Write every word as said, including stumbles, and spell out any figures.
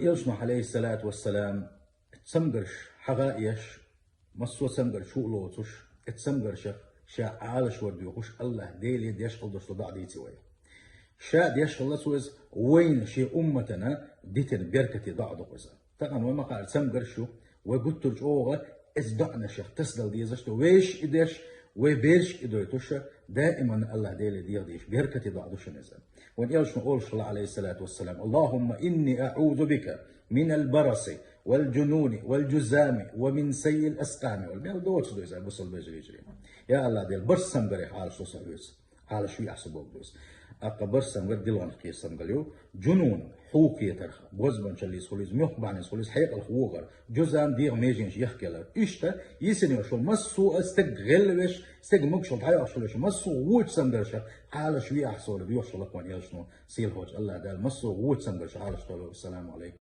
Элчано, алейхиссалату вассалам, цамгарш хьагӀа а еш, массо а цамгарш чу а лоцуш, и цамгаршах ша Ӏалашвар доьхуш, Аллахь Деле деш хила долуш дола доӀа дийци вай. Ша деш хилла цо иза, вайна шен умматана дитина беркате доӀа ду-кх иза. Тахана вай ма-хаара цамгарш ю, вай гуттар а чӀогӀа иза доӀанашех тасадала дезаш ду. Вайша и деш, вай берашка и дойтуш, даиман Аллахь Деле деха дезаш беркате доӀа ду шуна иза. Вайн Элчано олуш хилла, алейхиссалату вассалам: «Аллахумма инни аӀузу бика минал бараси вал джунуни вал джузами ва мин саййил аскъами». Вал мел доцу ду иза, бусалба вежарий. Я Аллахь Дела, барс цамгарех Ӏалашдо со хьоьца. Ӏалашве ахьа со бохург ду иза. Аккха барс цамгар диланах кхетар цамгар ю. Джунун, хьу кхетарх, гозбанчаллица хуьлу иза, мохк бахьаница хуьлу иза, хьекъал хӀу вахар, джузам, дегӀан меженаш яхкаялар. Иштта, йисина йолуш йолу массо а стаг гӀелвеш, стаг могушалла дӀайоккхуш хилла йолуш, массо а вочу цамгаршах Ӏалашве ахьа со, доьхуш хилла вайн Элчано, сийлахьчу Аллахь Дала массо а вочу цамгаршах Ӏалашдойла. Ассаламу алейкум.